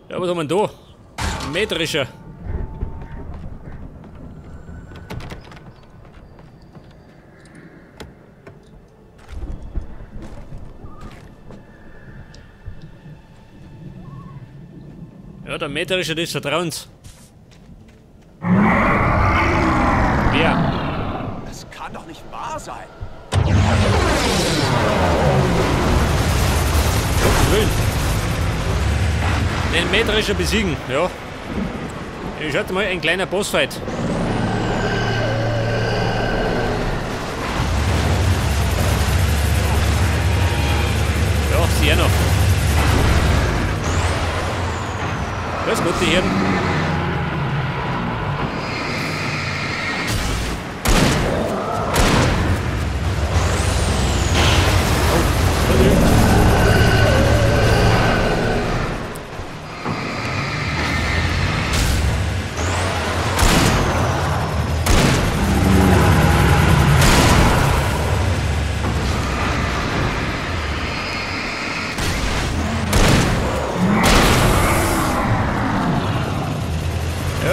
Ja, was haben wir denn da? Ein Mähdrescher. Ja, der Mähdrescher des Vertrauens. Wer? Das kann doch nicht wahr sein. Den Mähdrescher besiegen, ja. Ich hatte mal ein kleiner Bossfight. Ja, sehr noch. Alles Gute, Herren.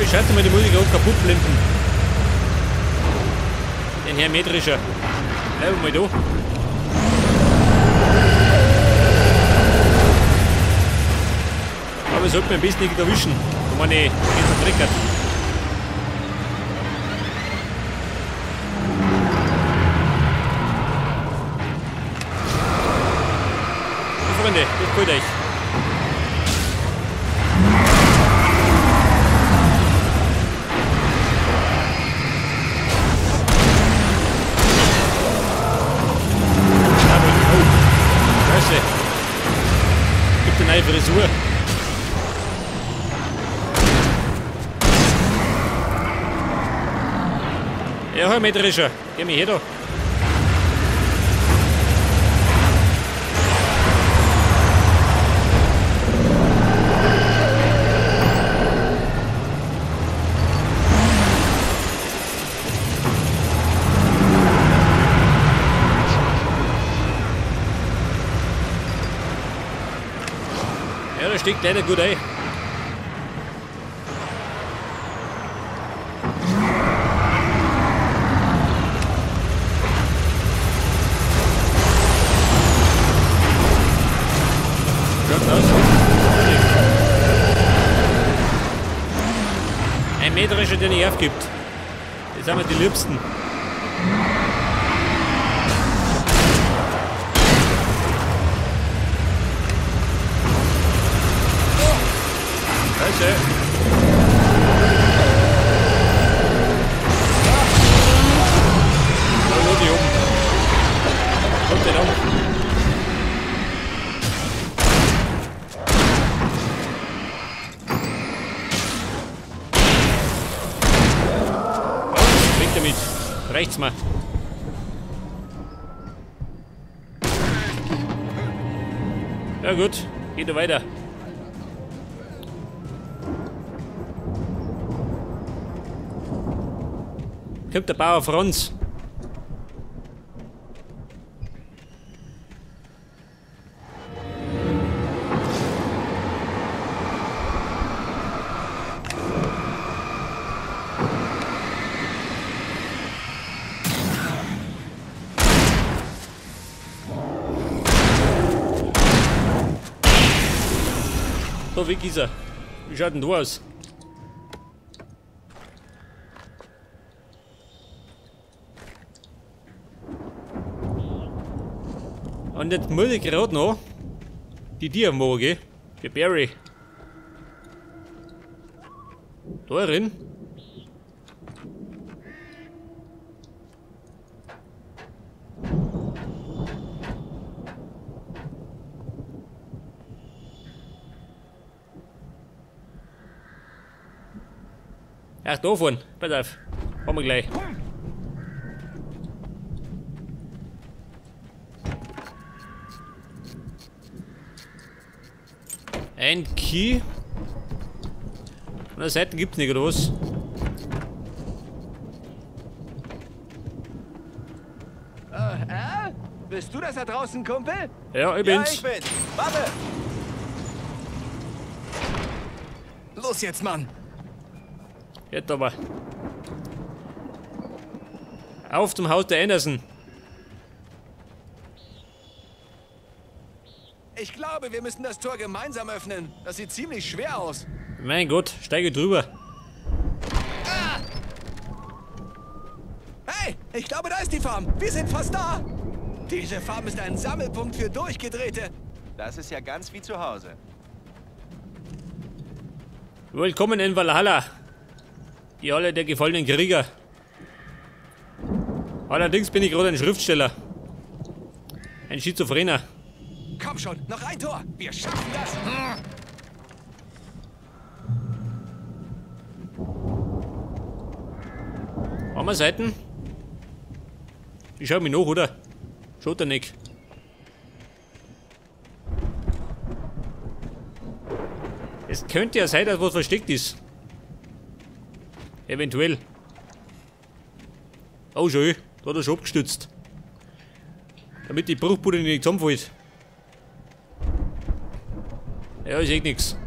Ich schalte mal die Musik auch kaputt blimpen. Den Herrn Mähdrescher. Bleib mal da. Aber ich sollte mir ein bisschen nicht erwischen. Wo man nicht vertrickert. So, Freunde, das gefällt euch. Gibt eine neue Frisur. Ja, Herr Mähdrescher, geh mich her da. Ja, da steckt leider gut ein. Schaut aus. Ein Mähdrescher, der nicht aufgibt. Das sind wir die Liebsten. Scheiße. Da wo die oben. Kommt der um. Oh, weg damit. Reicht's mal. Ja gut, geht weiter. Kommt der Bauer Franz. So, weg ist er. Wie schaut denn du aus? Und jetzt muss ich gerade noch die Tier machen, gell? Für Barry. Da drin. Ach, da vorne. Pass auf. Haben wir gleich. Ein Key. An der Seite gibt es nicht groß. Al? Bist du das da draußen, Kumpel? Ja, ich bin's. Ja, ich bin's. Warte! Los jetzt, Mann. Jetzt aber. Auf zum Haus der Anderson. Ich glaube, wir müssen das Tor gemeinsam öffnen. Das sieht ziemlich schwer aus. Mein Gott, steige drüber. Ah! Hey, ich glaube, da ist die Farm. Wir sind fast da. Diese Farm ist ein Sammelpunkt für Durchgedrehte. Das ist ja ganz wie zu Hause. Willkommen in Valhalla. Die Halle der gefallenen Krieger. Allerdings bin ich gerade ein Schriftsteller. Ein Schizophrener. Komm schon, noch ein Tor. Wir schaffen das. Haben wir Seiten? Ich schau mich nach, oder? Schaut er nicht. Es könnte ja sein, dass was versteckt ist. Eventuell. Oh, schön. Da hat er schon abgestützt. Damit die Bruchbude nicht zusammenfällt. Ja, ist eh nix.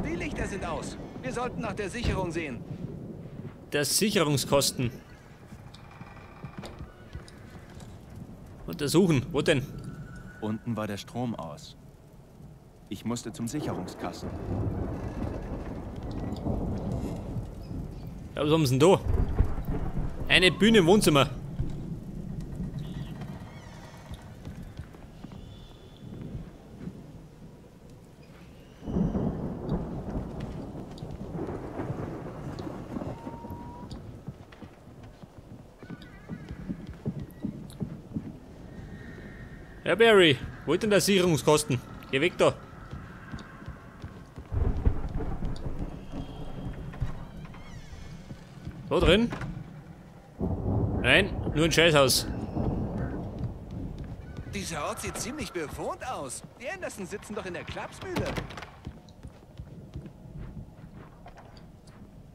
Die Lichter sind aus. Wir sollten nach der Sicherung sehen. Der Sicherungskosten. Untersuchen. Wo denn? Unten war der Strom aus. Ich musste zum Sicherungskasten. Ja, was haben sie denn da? Eine Bühne im Wohnzimmer. Ja, Barry, wo ist denn der Sicherungskosten? Geh weg da. Da drin? Nein, nur ein Scheißhaus. Dieser Ort sieht ziemlich bewohnt aus. Die Andersons sitzen doch in der Klapsmühle.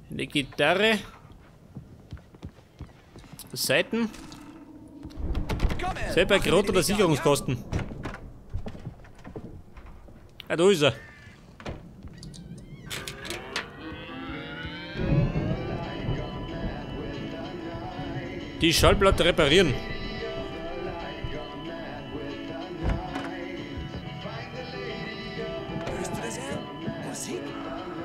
Eine Gitarre. Seiten. Selber Grot oder Sicherungskosten? Ah, da ist er. Die Schallplatte reparieren. Hörst du das, Al? Musik?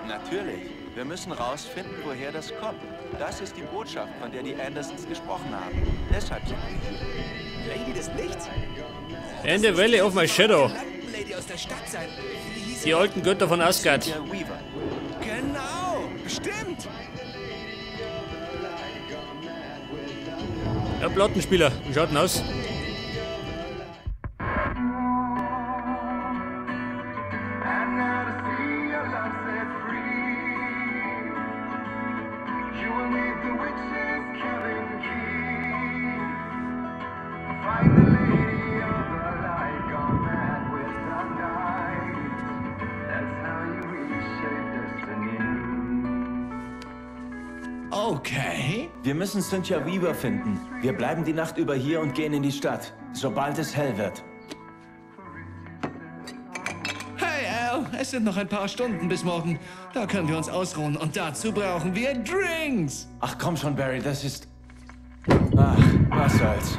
Natürlich. Wir müssen rausfinden, woher das kommt. Das ist die Botschaft, von der die Andersons gesprochen haben. Deshalb sind wir hier. Lady des Lichts? Oh, In the Valley of my Shadow. Lady aus der Stadt sein. Die alten Götter von Asgard. Genau, bestimmt. Ja, Plattenspieler. Wie schaut denn aus? Okay. Wir müssen Cynthia Weaver finden. Wir bleiben die Nacht über hier und gehen in die Stadt, sobald es hell wird. Hey Al, es sind noch ein paar Stunden bis morgen. Da können wir uns ausruhen und dazu brauchen wir Drinks. Ach komm schon, Barry, das ist... Ach, was soll's.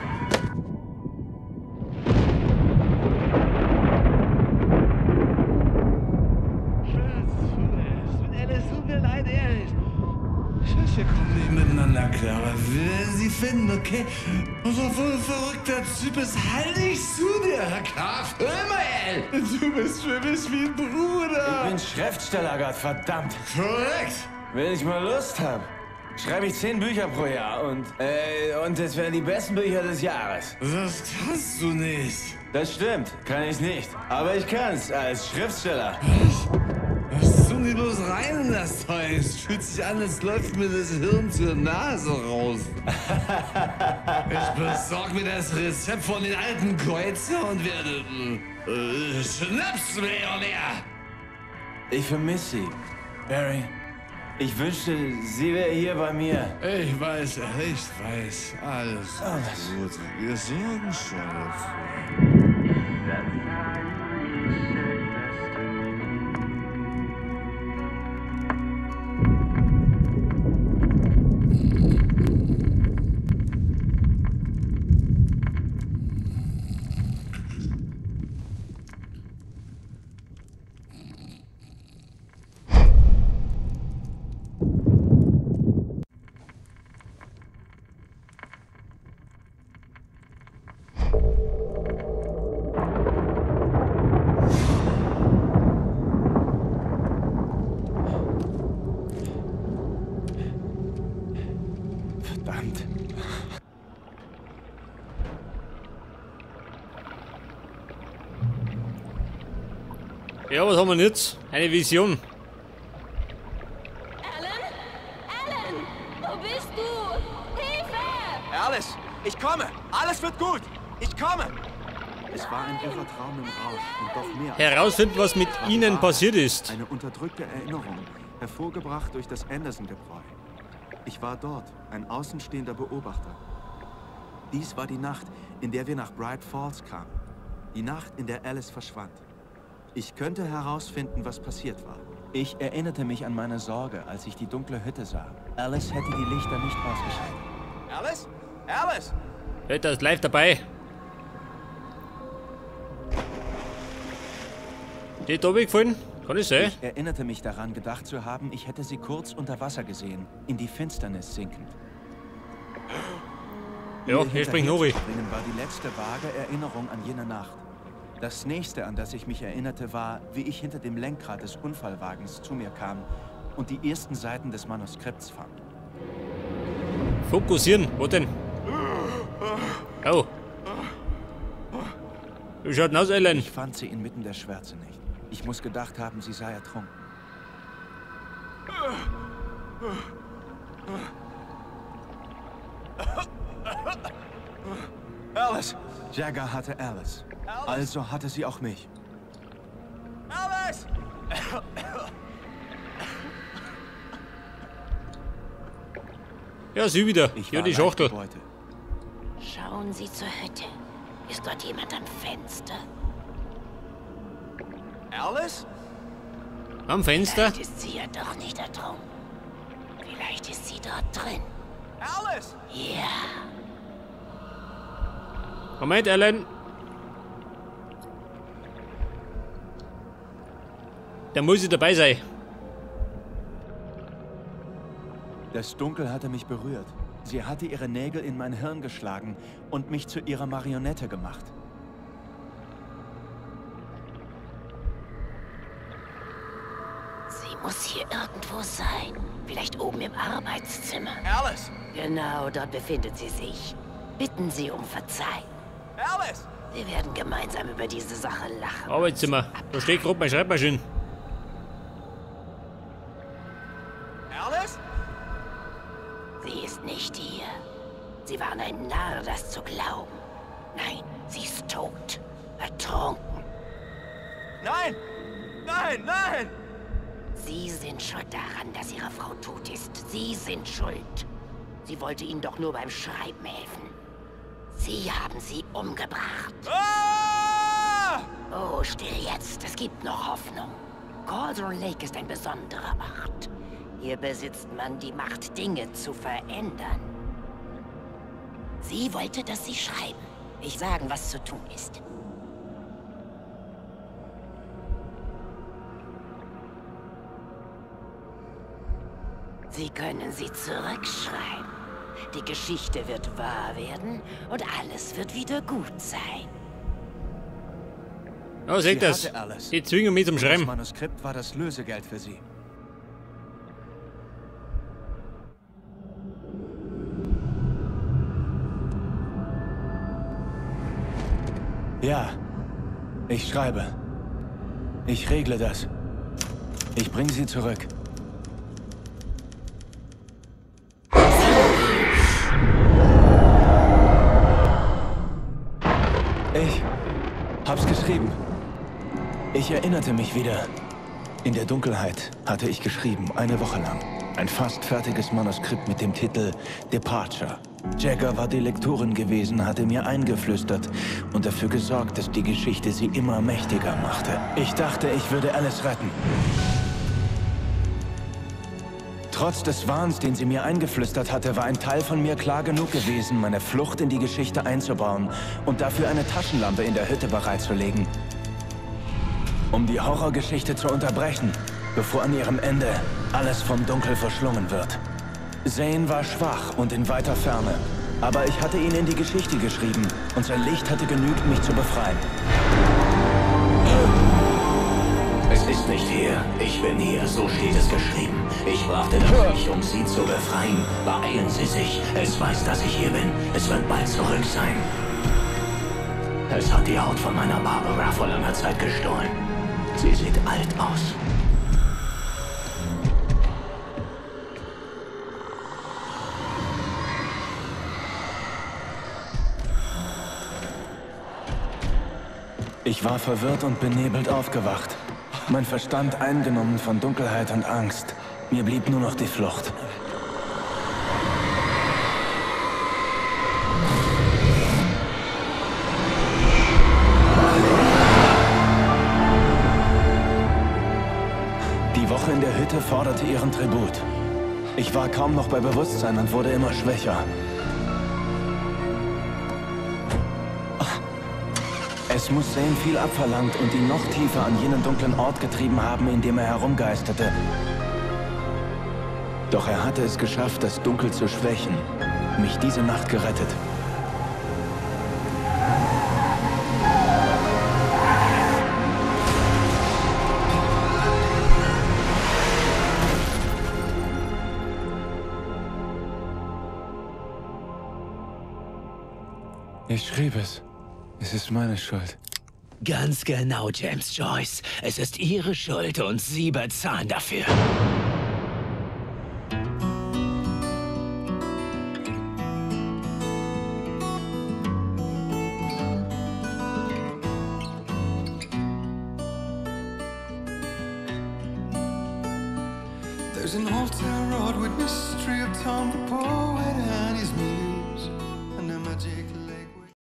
Wir kommen nicht miteinander klar, aber wir werden sie finden, okay? So ein verrückter Typ ist, halt dich zu dir, Herr Graf. Hör mal, Al! Du bist für mich wie ein Bruder. Ich bin Schriftsteller, Gott, verdammt. Korrekt. Wenn ich mal Lust habe, schreibe ich 10 Bücher pro Jahr und es wären die besten Bücher des Jahres. Das kannst du nicht. Das stimmt, kann ich nicht. Aber ich kann's als Schriftsteller. Was tun die bloß rein in das Zeug? Es fühlt sich an, als läuft mir das Hirn zur Nase raus. Ich besorg mir das Rezept von den alten Kreuzer und werde Schnapsmillionär. Ich vermisse sie, Barry. Ich wünschte, sie wäre hier bei mir. Ich weiß, ich weiß. Alles gut. Wir sorgen schon dafür. Verdammt. Ja, was haben wir denn jetzt? Eine Vision. Alan? Alan! Wo bist du? Hilfe! Alice, ich komme! Alles wird gut! Ich komme! Es war ein irrer Traum im Rausch und doch mehr. Herausfinden, was mit ihnen passiert ist. Eine unterdrückte Erinnerung, hervorgebracht durch das Anderson-Gebräu. Ich war dort, ein außenstehender Beobachter. Dies war die Nacht, in der wir nach Bright Falls kamen. Die Nacht, in der Alice verschwand. Ich könnte herausfinden, was passiert war. Ich erinnerte mich an meine Sorge, als ich die dunkle Hütte sah. Alice hätte die Lichter nicht ausgeschaltet. Alice? Alice! Leute, ist live dabei. Die Tobi gefallen? Kann ich sein? Ich erinnerte mich daran, gedacht zu haben, ich hätte sie kurz unter Wasser gesehen, in die Finsternis sinkend. Ja, hier springt Nori. War die letzte vage Erinnerung an jene Nacht. Das nächste, an das ich mich erinnerte, war, wie ich hinter dem Lenkrad des Unfallwagens zu mir kam und die ersten Seiten des Manuskripts fand. Fokussieren, wo denn? Oh. Wie schaut denn aus, Ellen? Ich fand sie inmitten der Schwärze nicht. Ich muss gedacht haben, sie sei ertrunken. Alice! Jagger hatte Alice. Also hatte sie auch mich. Alice! Ja, sie wieder. Ich ja, war die Schachtel. Schauen Sie zur Hütte. Ist dort jemand am Fenster? Alice? Am Fenster? Vielleicht ist sie ja doch nicht ertrunken. Vielleicht ist sie dort drin. Alice! Ja. Moment, Alan. Da muss ich dabei sein. Das Dunkel hatte mich berührt. Sie hatte ihre Nägel in mein Hirn geschlagen und mich zu ihrer Marionette gemacht. Sie muss hier irgendwo sein. Vielleicht oben im Arbeitszimmer. Alice! Genau, dort befindet sie sich. Bitten Sie um Verzeihung. Alice! Wir werden gemeinsam über diese Sache lachen. Arbeitszimmer. Da steht gerade meine Schreibmaschine. Alice? Sie ist nicht hier. Sie waren ein Narr, das zu glauben. Nein, sie ist tot. Ertrunken. Nein! Nein, nein! Sie sind schuld daran, dass Ihre Frau tot ist. Sie sind schuld. Sie wollte Ihnen doch nur beim Schreiben helfen. Sie haben sie umgebracht. Ah! Oh, still jetzt. Es gibt noch Hoffnung. Cauldron Lake ist ein besonderer Ort. Hier besitzt man die Macht, Dinge zu verändern. Sie wollte, dass Sie schreiben. Ich sagen, was zu tun ist. Sie können sie zurückschreiben. Die Geschichte wird wahr werden und alles wird wieder gut sein. Oh, seht das. Die zwingen mich zum Schreiben. Das Manuskript war das Lösegeld für sie. Ja, ich schreibe. Ich regle das. Ich bringe sie zurück. Ich hab's geschrieben. Ich erinnerte mich wieder. In der Dunkelheit hatte ich geschrieben, eine Woche lang. Ein fast fertiges Manuskript mit dem Titel Departure. Jagger war die Lektorin gewesen, hatte mir eingeflüstert und dafür gesorgt, dass die Geschichte sie immer mächtiger machte. Ich dachte, ich würde Alice retten. Trotz des Wahns, den sie mir eingeflüstert hatte, war ein Teil von mir klar genug gewesen, meine Flucht in die Geschichte einzubauen und dafür eine Taschenlampe in der Hütte bereitzulegen. Um die Horrorgeschichte zu unterbrechen, bevor an ihrem Ende alles vom Dunkel verschlungen wird. Zane war schwach und in weiter Ferne, aber ich hatte ihn in die Geschichte geschrieben und sein Licht hatte genügt, mich zu befreien. Es ist nicht hier. Ich bin hier. So steht es geschrieben. Ich brachte das Licht, um Sie zu befreien. Beeilen Sie sich. Es weiß, dass ich hier bin. Es wird bald zurück sein. Es hat die Haut von meiner Barbara vor langer Zeit gestohlen. Sie sieht alt aus. Ich war verwirrt und benebelt aufgewacht. Mein Verstand eingenommen von Dunkelheit und Angst. Mir blieb nur noch die Flucht. Die Woche in der Hütte forderte ihren Tribut. Ich war kaum noch bei Bewusstsein und wurde immer schwächer. Es muss Zane viel abverlangt und ihn noch tiefer an jenen dunklen Ort getrieben haben, in dem er herumgeisterte. Doch er hatte es geschafft, das Dunkel zu schwächen. Mich diese Nacht gerettet. Ich schrieb es. Es ist meine Schuld. Ganz genau, James Joyce. Es ist Ihre Schuld und Sie bezahlen dafür. There's an old town road with mystery of Tom the poet and his muse and a magic.